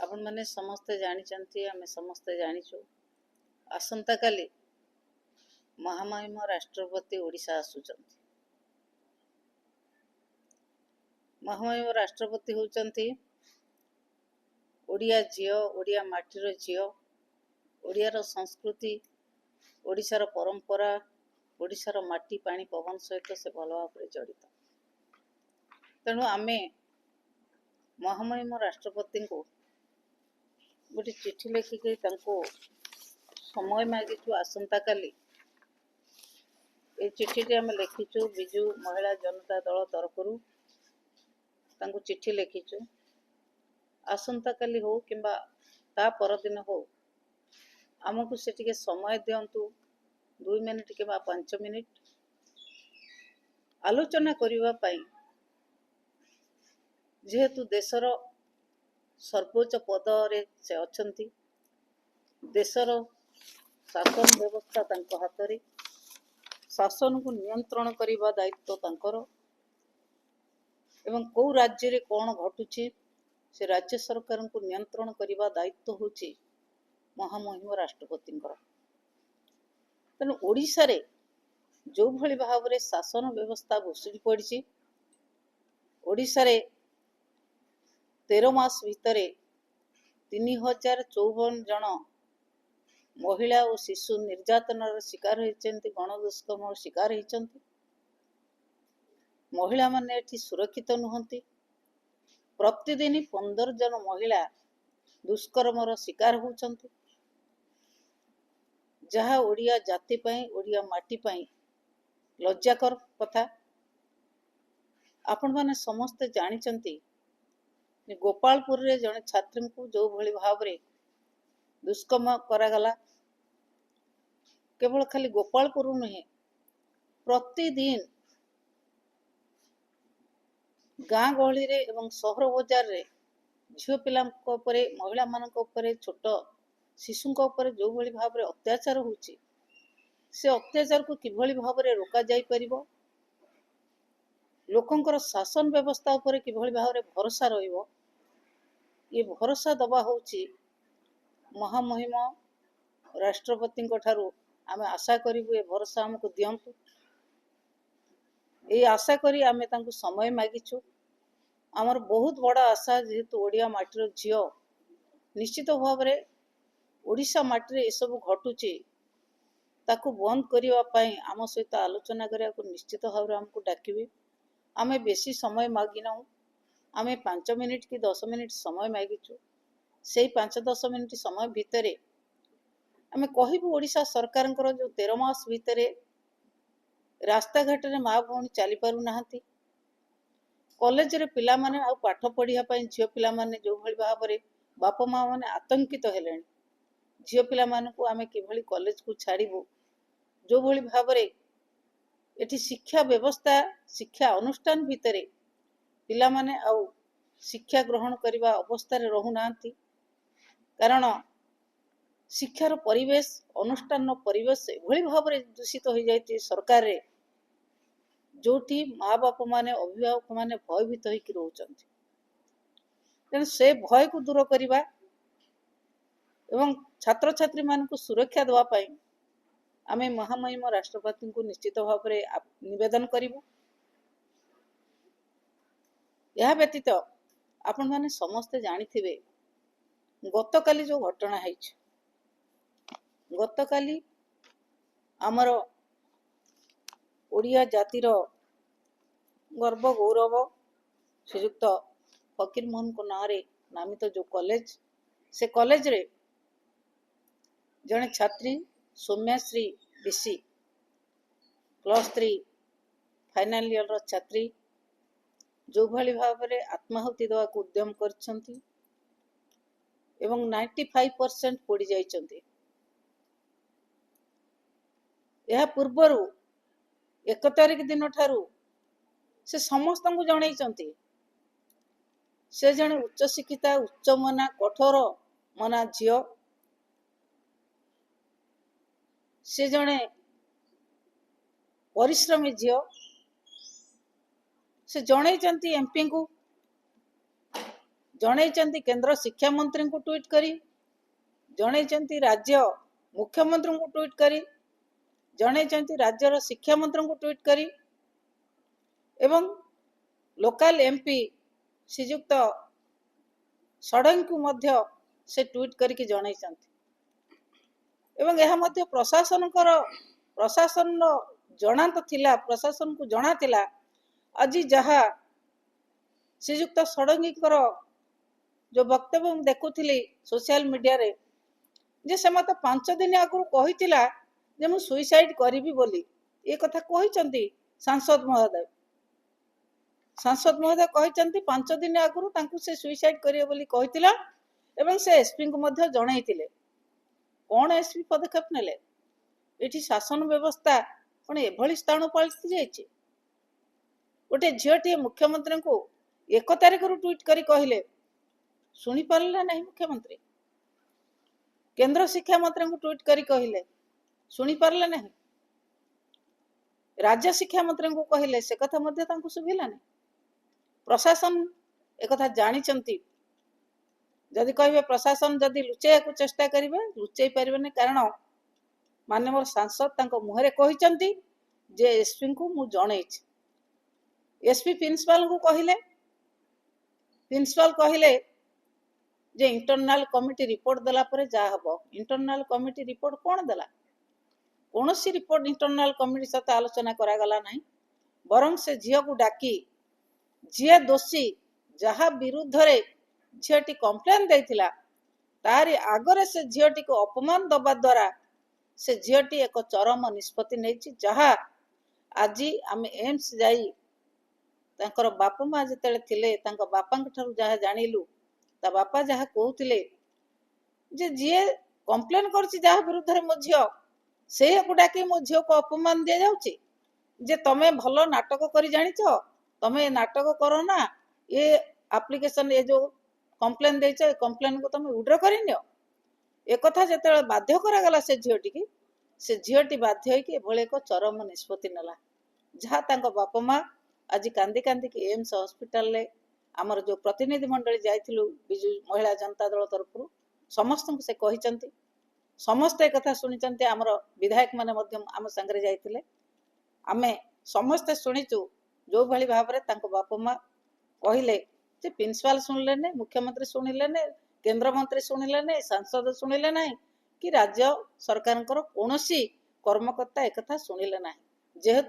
ଆପଣମାନେ ସମସ୍ତେ ଜାଣିଛନ୍ତି, ଆମେ ସମସ୍ତେ ଜାଣିଛୁ, ଆସନ୍ତାକାଲି ମହାମହିମ ରାଷ୍ଟ୍ରପତି ଓଡ଼ିଶା ଆସୁଛନ୍ତି। ମହାମହିମ ରାଷ୍ଟ୍ରପତି ହେଉଛନ୍ତି ଓଡ଼ିଆ ଝିଅ, ଓଡ଼ିଆ ମାଟିର ଝିଅ, ଓଡ଼ିଆର ସଂସ୍କୃତି, ଓଡ଼ିଶାର ପରମ୍ପରା, ଓଡ଼ିଶାର ମାଟି ପାଣି ପବନ ସହିତ ସେ ଭଲ ଭାବରେ ଜଡ଼ିତ। ତେଣୁ ଆମେ ମହାମହିମ ରାଷ୍ଟ୍ରପତିଙ୍କୁ ଗୋଟେ ଚିଠି ଲେଖିକି ତାଙ୍କୁ ସମୟ ମାଗିଛୁ। ଆସନ୍ତାକାଲି ଏଇ ଚିଠିଟି ଆମେ ଲେଖିଛୁ, ବିଜୁ ମହିଳା ଜନତା ଦଳ ତରଫରୁ ତାଙ୍କୁ ଚିଠି ଲେଖିଛୁ। ଆସନ୍ତାକାଲି ହଉ କିମ୍ବା ତା ପରଦିନ ହଉ, ଆମକୁ ସେ ଟିକେ ସମୟ ଦିଅନ୍ତୁ, 2 ମିନିଟ୍ କିମ୍ବା 5 ମିନିଟ୍ ଆଲୋଚନା କରିବା ପାଇଁ। ଯେହେତୁ ଦେଶର ସର୍ବୋଚ୍ଚ ପଦରେ ସେ ଅଛନ୍ତି, ଦେଶର ଶାସନ ବ୍ୟବସ୍ଥା ତାଙ୍କ ହାତରେ, ଶାସନକୁ ନିୟନ୍ତ୍ରଣ କରିବା ଦାୟିତ୍ୱ ତାଙ୍କର ଏବଂ କେଉଁ ରାଜ୍ୟରେ କ'ଣ ଘଟୁଛି ସେ ରାଜ୍ୟ ସରକାରଙ୍କୁ ନିୟନ୍ତ୍ରଣ କରିବା ଦାୟିତ୍ୱ ହେଉଛି ମହାମହିମ ରାଷ୍ଟ୍ରପତିଙ୍କର। ତେଣୁ ଓଡ଼ିଶାରେ ଯେଉଁଭଳି ଭାବରେ ଶାସନ ବ୍ୟବସ୍ଥା ଭୁଶୁଡ଼ି ପଡ଼ିଛି, ଓଡ଼ିଶାରେ 13 ମାସ ଭିତରେ 3054 ଜଣ ମହିଳା ଓ ଶିଶୁ ନିର୍ଯାତନାର ଶିକାର ହୋଇଛନ୍ତି, ଗଣଦୁଷ୍କର୍ମର ଶିକାର ହୋଇଛନ୍ତି। ମହିଳାମାନେ ଏଠି ସୁରକ୍ଷିତ ନୁହନ୍ତି। ପ୍ରତିଦିନ 15 ଜଣ ମହିଳା ଦୁଷ୍କର୍ମର ଶିକାର ହେଉଛନ୍ତି, ଯାହା ଓଡ଼ିଆ ଜାତି ପାଇଁ, ଓଡ଼ିଆ ମାଟି ପାଇଁ ଲଜ୍ଜାକର କଥା। ଆପଣମାନେ ସମସ୍ତେ ଜାଣିଛନ୍ତି, ଗୋପାଳପୁରରେ ଜଣେ ଛାତ୍ରୀଙ୍କୁ ଯେଉଁଭଳି ଭାବରେ ଦୁଷ୍କର୍ମ କରାଗଲା, କେବଳ ଖାଲି ଗୋପାଳପୁର ନୁହେଁ, ପ୍ରତିଦିନ ଗାଁ ଗହଳିରେ ଏବଂ ସହର ବଜାରରେ ଝିଅ ପିଲାଙ୍କ ଉପରେ, ମହିଳାମାନଙ୍କ ଉପରେ, ଛୋଟ ଶିଶୁଙ୍କ ଉପରେ ଯେଉଁଭଳି ଭାବରେ ଅତ୍ୟାଚାର ହେଉଛି, ସେ ଅତ୍ୟାଚାରକୁ କିଭଳି ଭାବରେ ରୋକାଯାଇପାରିବ, ଲୋକଙ୍କର ଶାସନ ବ୍ୟବସ୍ଥା ଉପରେ କିଭଳି ଭାବରେ ଭରସା ରହିବ, ଏ ଭରସା ଦେବା ହେଉଛି ମହାମହିମ ରାଷ୍ଟ୍ରପତିଙ୍କ ଠାରୁ ଆମେ ଆଶା କରିବୁ, ଏ ଭରସା ଆମକୁ ଦିଅନ୍ତୁ। ଏଇ ଆଶା କରି ଆମେ ତାଙ୍କୁ ସମୟ ମାଗିଛୁ। ଆମର ବହୁତ ବଡ଼ ଆଶା, ଯେହେତୁ ଓଡ଼ିଆ ମାଟିର ଝିଅ, ନିଶ୍ଚିତ ଭାବରେ ଓଡ଼ିଶା ମାଟିରେ ଏସବୁ ଘଟୁଛି, ତାକୁ ବନ୍ଦ କରିବା ପାଇଁ ଆମ ସହିତ ଆଲୋଚନା କରିବାକୁ ନିଶ୍ଚିତ ଭାବରେ ଆମକୁ ଡାକିବେ। ଆମେ ବେଶୀ ସମୟ ମାଗିନାହୁଁ, ଆମେ 5 ମିନିଟ୍ କି 10 ମିନିଟ୍ ସମୟ ମାଗିଛୁ। ସେଇ 5-10 ମିନିଟ୍ ସମୟ ଭିତରେ ଆମେ କହିବୁ, ଓଡ଼ିଶା ସରକାରଙ୍କର ଯେଉଁ 13 ମାସ ଭିତରେ ରାସ୍ତାଘାଟରେ ମା ଭଉଣୀ ଚାଲିପାରୁନାହାନ୍ତି, କଲେଜରେ ପିଲାମାନେ ଆଉ ପାଠ ପଢ଼ିବା ପାଇଁ ଝିଅ ପିଲାମାନେ ଯେଉଁଭଳି ଭାବରେ ବାପା ମା ମାନେ ଆତଙ୍କିତ ହେଲେଣି, ଝିଅ ପିଲାମାନଙ୍କୁ ଆମେ କିଭଳି କଲେଜକୁ ଛାଡ଼ିବୁ, ଯେଉଁଭଳି ଭାବରେ ଏଠି ଶିକ୍ଷା ବ୍ୟବସ୍ଥା, ଶିକ୍ଷା ଅନୁଷ୍ଠାନ ଭିତରେ ପିଲାମାନେ ଆଉ ଶିକ୍ଷା ଗ୍ରହଣ କରିବା ଅବସ୍ଥାରେ ରହୁନାହାନ୍ତି, କାରଣ ଶିକ୍ଷାର ପରିବେଶ, ଅନୁଷ୍ଠାନର ପରିବେଶ ଏଭଳି ଭାବରେ ଦୂଷିତ ହୋଇଯାଇଛି ସରକାରରେ, ଯେଉଁଠି ମା ବାପାମାନେ, ଅଭିଭାବକମାନେ ଭୟଭୀତ ହେଇକି ରହୁଛନ୍ତି। ତେଣୁ ସେ ଭୟକୁ ଦୂର କରିବା ଏବଂ ଛାତ୍ରଛାତ୍ରୀମାନଙ୍କୁ ସୁରକ୍ଷା ଦେବା ପାଇଁ ଆମେ ମହାମହିମ ରାଷ୍ଟ୍ରପତିଙ୍କୁ ନିଶ୍ଚିତ ଭାବରେ ନିବେଦନ କରିବୁ। ଏହା ବ୍ୟତୀତ ଆପଣମାନେ ସମସ୍ତେ ଜାଣିଥିବେ, ଗତକାଲି ଯେଉଁ ଘଟଣା ହେଇଛି, ଗତକାଲି ଆମର ଓଡ଼ିଆ ଜାତିର ଗର୍ବ ଗୌରବ ଶ୍ରୀଯୁକ୍ତ ଫକୀରମୋହନଙ୍କ ନାଁରେ ନାମିତ ଯେଉଁ କଲେଜ, ସେ କଲେଜରେ ଜଣେ ଛାତ୍ରୀ ସୌମ୍ୟାଶ୍ରୀ ବିଶି, +3 ଫାଇନାଲ ଇୟରର ଛାତ୍ରୀ, ଯେଉଁଭଳି ଭାବରେ ଆତ୍ମାହୁତି ଦେବାକୁ ଉଦ୍ୟମ କରିଛନ୍ତି ଏବଂ 95% ପୋଡ଼ି ଯାଇଛନ୍ତି। ଏହା ପୂର୍ବରୁ 1 ତାରିଖ ଦିନଠାରୁ ସେ ସମସ୍ତଙ୍କୁ ଜଣେଇଛନ୍ତି। ସେ ଜଣେ ଉଚ୍ଚଶିକ୍ଷିତା, ଉଚ୍ଚମନା, କଠୋର ମନା ଝିଅ। ସେ ଜଣେ ପରିଶ୍ରମୀ ଝିଅ। ସେ ଜଣେଇଛନ୍ତି ଏମ୍ପିଙ୍କୁ ଜଣେଇଛନ୍ତି କେନ୍ଦ୍ର ଶିକ୍ଷାମନ୍ତ୍ରୀଙ୍କୁ ଟ୍ୱିଟ୍ କରି, ଜଣେଇଛନ୍ତି ରାଜ୍ୟ ମୁଖ୍ୟମନ୍ତ୍ରୀଙ୍କୁ ଟ୍ୱିଟ୍ କରି, ଜଣେଇଛନ୍ତି ରାଜ୍ୟର ଶିକ୍ଷାମନ୍ତ୍ରୀଙ୍କୁ ଟ୍ୱିଟ୍ କରି ଏବଂ ଲୋକାଲ ଏମ୍ପି ଶ୍ରୀଯୁକ୍ତ ଷଡ଼ଙ୍ଗୀଙ୍କୁ ମଧ୍ୟ ସେ ଟ୍ୱିଟ୍ କରିକି ଜଣେଇଛନ୍ତି। ଏବଂ ଏହା ମଧ୍ୟ ପ୍ରଶାସନର ଜଣାନ୍ତ ଥିଲା, ପ୍ରଶାସନକୁ ଜଣାଥିଲା। ଆଜି ଯାହା ଶ୍ରୀଯୁକ୍ତ ଷଡ଼ଙ୍ଗୀଙ୍କର ଯେଉଁ ବକ୍ତବ୍ୟ ମୁଁ ଦେଖୁଥିଲି ସୋସିଆଲ ମିଡ଼ିଆରେ, ଯେ ସେ ମୋତେ 5 ଦିନ ଆଗରୁ କହିଥିଲା ଯେ ମୁଁ ସୁଇସାଇଡ୍ କରିବି ବୋଲି, ଏ କଥା କହିଛନ୍ତି ସାଂସଦ ମହୋଦୟ। ସାଂସଦ ମହୋଦୟ କହିଛନ୍ତି 5 ଦିନ ଆଗରୁ ତାଙ୍କୁ ସେ ସୁଇସାଇଡ୍ କରିବେ ବୋଲି କହିଥିଲା ଏବଂ ସେ ଏସ୍ପିଙ୍କୁ ମଧ୍ୟ ଜଣାଇଥିଲେ। କ'ଣ ଏସ୍ପି ପଦକ୍ଷେପ ନେଲେ? ଏଠି ଶାସନ ବ୍ୟବସ୍ଥା କ'ଣ ଏଭଳି ସ୍ଥାଣୁ ପାଲଟି ଯାଇଛି? ଗୋଟେ ଝିଅଟିଏ ମୁଖ୍ୟମନ୍ତ୍ରୀଙ୍କୁ 1 ତାରିଖରୁ ଟ୍ୱିଟ୍ କରି କହିଲେ, ଶୁଣିପାରିଲେ ନାହିଁ ମୁଖ୍ୟମନ୍ତ୍ରୀ। କେନ୍ଦ୍ର ଶିକ୍ଷାମନ୍ତ୍ରୀଙ୍କୁ ଟ୍ୱିଟ୍ କରି କହିଲେ, ଶୁଣିପାରିଲେ ନାହିଁ। ରାଜ୍ୟ ଶିକ୍ଷାମନ୍ତ୍ରୀଙ୍କୁ କହିଲେ, ସେ କଥା ମଧ୍ୟ ତାଙ୍କୁ ଶୁଭିଲାନି। ପ୍ରଶାସନ ଏକଥା ଜାଣିଛନ୍ତି। ଯଦି କହିବେ ପ୍ରଶାସନ ଯଦି ଲୁଚେଇବାକୁ ଚେଷ୍ଟା କରିବେ, ଲୁଚେଇ ପାରିବେନି, କାରଣ ମାନ୍ୟବର ସାଂସଦ ତାଙ୍କ ମୁହଁରେ କହିଛନ୍ତି ଯେ ଏସ୍ପିଙ୍କୁ ମୁଁ ଜଣେଇଛି। ଏସ୍ପି ପ୍ରିନ୍ସିପାଲଙ୍କୁ କହିଲେ, ପ୍ରିନ୍ସିପାଲ କହିଲେ ଯେ ଇଣ୍ଟରନାଲ କମିଟି ରିପୋର୍ଟ ଦେଲା ପରେ ଯାହା ହବ। ଇଣ୍ଟରନାଲ କମିଟି ରିପୋର୍ଟ କ'ଣ ଦେଲା? କୌଣସି ରିପୋର୍ଟ ଇଣ୍ଟରନାଲ କମିଟି ସହିତ ଆଲୋଚନା କରାଗଲା ନାହିଁ। ବରଂ ସେ ଝିଅକୁ ଡାକି ଯିଏ ଦୋଷୀ, ଯାହା ବିରୁଦ୍ଧରେ ଝିଅଟି କମ୍ପ୍ଲେନ୍ ଦେଇଥିଲା, ତାରି ଆଗରେ ସେ ଝିଅଟିକୁ ଅପମାନ ଦେବା ଦ୍ୱାରା ସେ ଝିଅଟି ଏକ ଚରମ ନିଷ୍ପତ୍ତି ନେଇଛି। ଯାହା ଆଜି ଆମେ ଏମ୍ସ ଯାଇ ତାଙ୍କର ବାପା ମା ଯେତେବେଳେ ଥିଲେ, ତାଙ୍କ ବାପାଙ୍କ ଠାରୁ ଯାହା ଜାଣିଲୁ, ତା ବାପା ଯାହା କହୁଥିଲେ ଯେ ଯିଏ କମ୍ପ୍ଲେନ୍ କରିଛି ଯାହା ବିରୁଦ୍ଧରେ ମୋ ଝିଅ, ସେଇଆକୁ ଡାକି ମୋ ଝିଅକୁ ଅପମାନ ଦିଆଯାଉଛି ଯେ ତମେ ଭଲ ନାଟକ କରି ଜାଣିଛ, ତମେ ନାଟକ କର ନା, ଏ ଆପ୍ଲିକେସନ ଏ ଯୋଉ କମ୍ପ୍ଲେନ୍ ଦେଇଛ ଏ କମ୍ପ୍ଲେନକୁ ତମେ ୱିଡ୍ର କରିନିଅ। ଏକଥା ଯେତେବେଳେ ବାଧ୍ୟ କରାଗଲା ସେ ଝିଅଟିକି, ସେ ଝିଅଟି ବାଧ୍ୟ ହେଇକି ଏଭଳି ଏକ ଚରମ ନିଷ୍ପତ୍ତି ନେଲା, ଯାହା ତାଙ୍କ ବାପା ମା ଆଜି କାନ୍ଦି କାନ୍ଦିକି ଏମ୍ସ ହସ୍ପିଟାଲରେ ଆମର ଯେଉଁ ପ୍ରତିନିଧି ମଣ୍ଡଳୀ ଯାଇଥିଲୁ ବିଜୁ ମହିଳା ଜନତା ଦଳ ତରଫରୁ, ସମସ୍ତଙ୍କୁ ସେ କହିଛନ୍ତି, ସମସ୍ତେ ଏକଥା ଶୁଣିଛନ୍ତି। ଆମର ବିଧାୟକମାନେ ମଧ୍ୟ ଆମ ସାଙ୍ଗରେ ଯାଇଥିଲେ, ଆମେ ସମସ୍ତେ ଶୁଣିଛୁ ଯେଉଁଭଳି ଭାବରେ ତାଙ୍କ ବାପା ମା କହିଲେ ଯେ ପ୍ରିନ୍ସିପାଲ ଶୁଣିଲେନି, ମୁଖ୍ୟମନ୍ତ୍ରୀ ଶୁଣିଲେନି, କେନ୍ଦ୍ରମନ୍ତ୍ରୀ ଶୁଣିଲେନି, ସାଂସଦ ଶୁଣିଲେ ନାହିଁ କି ରାଜ୍ୟ ସରକାରଙ୍କର କୌଣସି କର୍ମକର୍ତ୍ତା ଏକଥା ଶୁଣିଲେ ନାହିଁ। ଯେହେତୁ